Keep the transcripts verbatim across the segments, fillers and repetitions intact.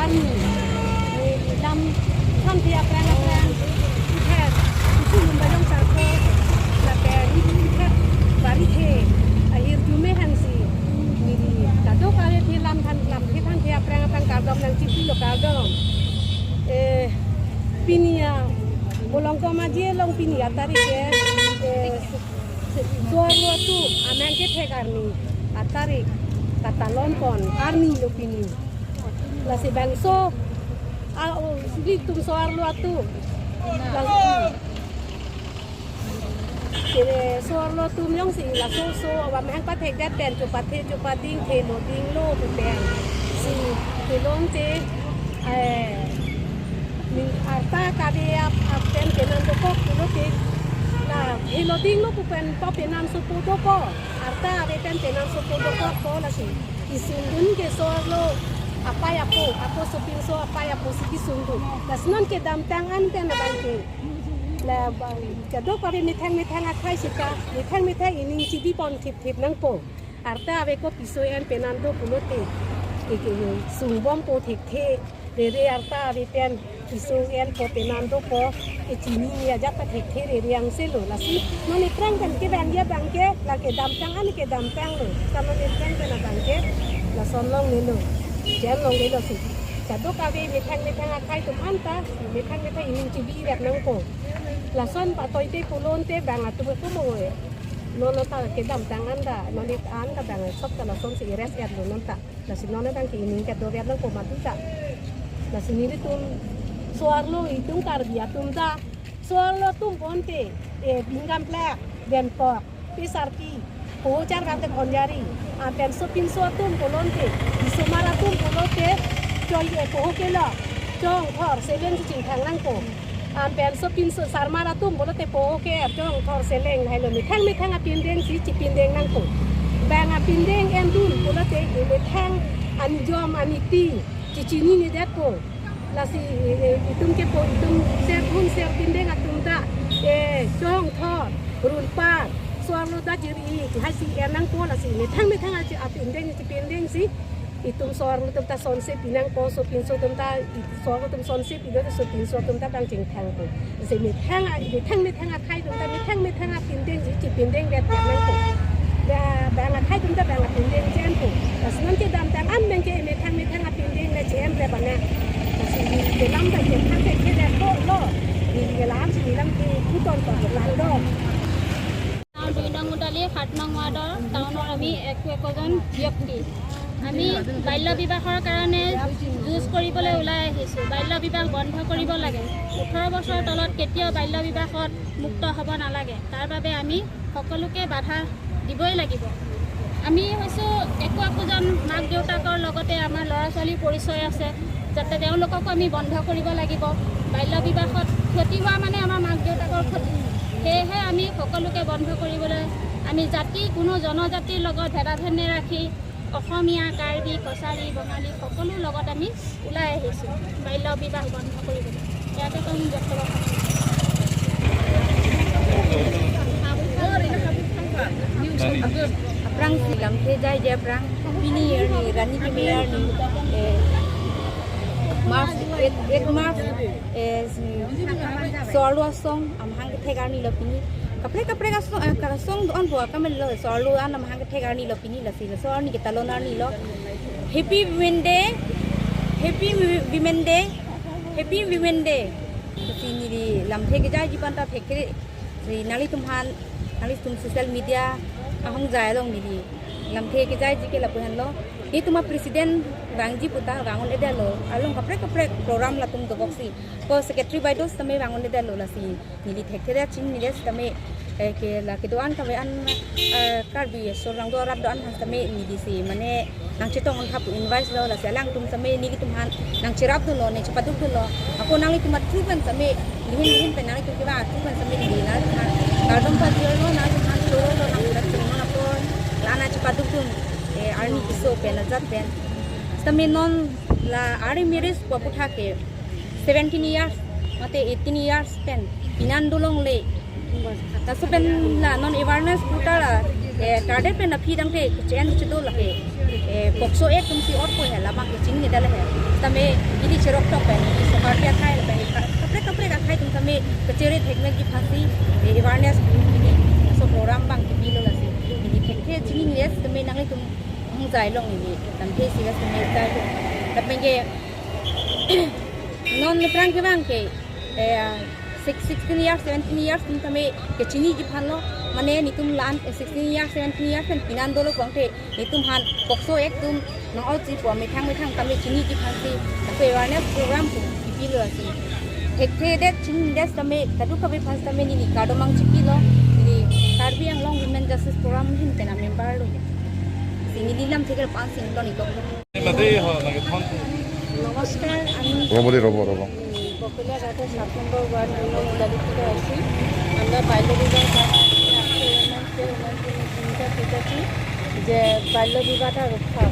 Lam than the aphrang aphrang, uther, isu Lumbajong Circle, lapen uther barithe ahirjume hangsi, neli kadokave the lam than, lam the than the aphrang aphrang kardom nangchipilo, kardom. Eh, pini a, bolong koma je long pini atarik ke, eh, so-arlo atum amahang kethek arni atarik katalon pon arni lo pini. Lasi bangso, a, o, ilitum so-arlo atum. Lasi, kere so-arlo atum jongsi laso so amahang pathekdet pen chopathe chopading thelo dinglo pu pensi thelonte, eh, ning arta kave ap, ap pen penan dokok pulote, la thelo dinglo pu pen pa penan sopo dokok, arta ave pen penan sopo dokok ko, lasi isungdun ke so-arlo apei apo, ako sopinso apei apo si kisungdun. Lasi non kedamtang an pen abang ke, la bang, kadokave methang methang akhei sita, methang methang ining chibi pon thipthip nangpo. Arta ave ko piso en penan do pulote, ke, ke, sungbompo thekthe. Rere arta ave pen piso en ko penan do ko, kechinine ajat ta thekthe rere angse lo. Lasi non aphrang pen kevangji abang ke, la kedamtang an kedamtang lo. Sa non aphrang pen abang ke lason longlelo, jen longlelo si. Kadokave methang methang akhei atum anta, methang methang ining chibi rap nangpo. Lason patoite pulote bang atum ke kumo e. Non ta kedamtang an ta, non an ta bang sop ta lasonsi ires-etlo non ta. Lasi non abang ke ining kedo-et nangpo mati ta. Lasi nelitum so-arlo itum Karbi atum ta, so-arlo atum ponte, eh, Bingkam Plak, Bangkok, P S R P, Poho Char Kangthek Onjari, anpen sopinso atum pulote, isomar atum pulote, choi, eh, Poho Kelok, Chongthor, Seleng si chingthang nangpo. Anpen sopinso sarmar atum pulote Poho Ke-er, Chongthor, Seleng, lahelo methang methang apindeng si chipindeng nangpo. Bang apindeng endun pulote, eh, methang anijom aniti chichinine detpo. Lasi, eh, itum kepo, itum ser hun ser pindeng atum ta, eh, Chongthor, Runpar, so-arlo ta jiri, haisi en nangpo, lasi methang methang achi apindeng chipindeng si itum so-arlo atum ta sonse pi nangpo, sopinso atum ta, i-, so-arlo atum sonse pi do, sopinso atum ta bang chingthangpo. Lasi methang a, methang methang akhei atum ta, methang methang apindeng si chipindeng det nangpo. Ba, bang akhei atum ta bang apindeng chenpo. Lasi non kedamtang an abang ke methang methang apindeng le chenre bana. Lasi neli kelam ta ke thang ke ke det ko lo. Neli kelam si neli lam ke kuton ko kardom. গাঁও দুই নং উদালি, সাত নং ৱাৰ্ডৰ টাউনৰ আমি একো একোজন ব্যক্তি। আমি বাল্য বিবাহৰ কাৰণে যুঁজ কৰিবলৈ ওলাই আহিছোঁ। বাল্য বিবাহ বন্ধ কৰিব লাগে। ওঠৰ বছৰ তলত কেতিয়াও বাল্য বিবাহত মুক্ত হ'ব নালাগে। তাৰ বাবে আমি সকলোকে বাধা দিবই লাগিব। আমি হৈছোঁ একো একোজন মাক দেউতাকৰ লগতে আমাৰ ল'ৰা ছোৱালীৰ পৰিচয় আছে, যাতে তেওঁলোককো আমি বন্ধ কৰিব লাগিব। বাল্য বিবাহত ক্ষতি হোৱা মানে আমাৰ মাক দেউতাকৰ ক্ষতি। সেয়েহে আমি সকলোকে বন্ধ কৰিবলৈ, আমি জাতি, কোনো জনজাতিৰ লগত ভেদাভেদ নেৰাখি অসমীয়া, কাৰ্বি, কছাৰী, বঙালী সকলোৰ লগত আমি ওলাই আহিছোঁ বাল্য বিবাহ বন্ধ কৰিবলৈ। ইয়াকে কৈ মোৰ বক্তব্য সামৰণি। Aphrangsi lamthe jaiji aphrang, pini arni, rani kimi arni, eh, March, eight, eight March, eh, si, so-arlo asong amahang kethek arni lo pini. Kaprek kaprek asong, eh, asong do-an bo akam lo, so-arlo an amahang kethek arni lo pini, lasi laso arni ketalon arni lo. Happy Women Day, Happy Women Day, Happy Women Day. Lasi neli lamthe kejaiji aphan ta thekthe, si nanglitum aphan, nanglitum social media ahongjai along neli lamthe kejaiji ke lapu henlo. Nelitum a president vangji pu ta vang-un-edetlo, along kaprek kaprek program latum doboksi. Ko secretary baideo sitame vang-un-edetlo, lasi neli thekthe det, chininedet sitame, eh, ke la kedo-an kave an, eh, Karbi asor nangdo arat do-an aphan sitame neli si mane nangchetong-un tha pu invite lo, lasi alangtum sitame nelitum aphan nangcherapdunlo, nangchepadukdunlo. Ako nanglitum a through pen sitame, lihin lihin pen nanglitum kevang a through pen sitame neli nanglitum aphan kardom pajirlo, nanglitum aphan chorolo, nangcherap chorolo, ako la nangchepadukdun, eh, arni keso pen, ajat pen. Sitame non la early marriage pu aphuthak ke seventeen years mate eighteen years pen pinan dolongle. Laso pen la non awareness pu ta la, eh, card pen aphi dangte chen chedo lake. Eh, POCSO Act atum si otpo he, labang ke chinine dale he. Tame ili cherok tok pen, ili sorkar akhai pen, ka-, kaprek kaprek akhai atum tame kachere thekme ji aphansi, eh, awareness ili, laso program abang kipilo lasi. Ili thekthe chinine tame nanglitum hung jai long ili, tame si tame jai long. Tame ke, non aphrang ke abang ke, eh, six, sixteen years, seventeen years atum tame kachiniji aphan lo, mane netum la-an, eh, sixteen years, seventeen years pen pinan dolo kongte, netum aphan POCSO Act atum nang-ot si pu methang methang tame chiniji aphansi, tame awareness program atum kipilo lasi. Thekthe det chinidet tame, kadokave aphan tame neli kardom nangchipilo, neli Karbi Anglong Women Justice Forum ahin pen amember lo. Si neli lam thekel aphan si neli ton ikok lo. Mate ho, nangkethon. নমস্কাৰ, আমি ৰ'ব দেই, ৰ'ব, ৰ'ব। বকলীয়া ঘাটৰ সাত number ward, new ইলাদিপুরে আছি। আমরা বাল্য বিবাহ, যে বাল্য বিবাহটা রক্ষা,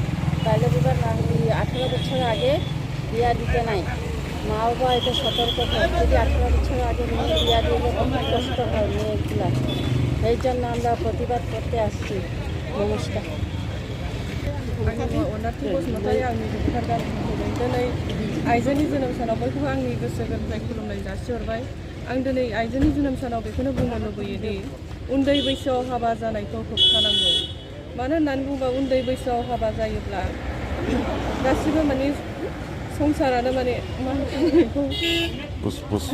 বাল্য বিবাহ না, এই আঠারো বছর আগে বিয়া দিতে নাই। মা বাবা এটা সতর্ক হয়, যদি আঠারো বছর আগে মেয়ে বিয়া দিলে তখন কষ্ট হয় মেয়েগুলা। এই জন্য আমরা প্রতিবাদ করতে আসছি। নমস্কার। Ang Onati Bosumataria, ang ni Dr. Gandhi, ang ni Aizani Junam Sana, boy ko ang ni Dr. Gandhi, kulum lai jasi orbai. Ang dene Aizani Junam Sana, boy ko na bunda lo boy di. Undai boy so haba janai to khub thanang lo. Mana nan bumba undai boy so haba jai bla. Gasiba mane songsar ana mane, man ko. Bus, bus.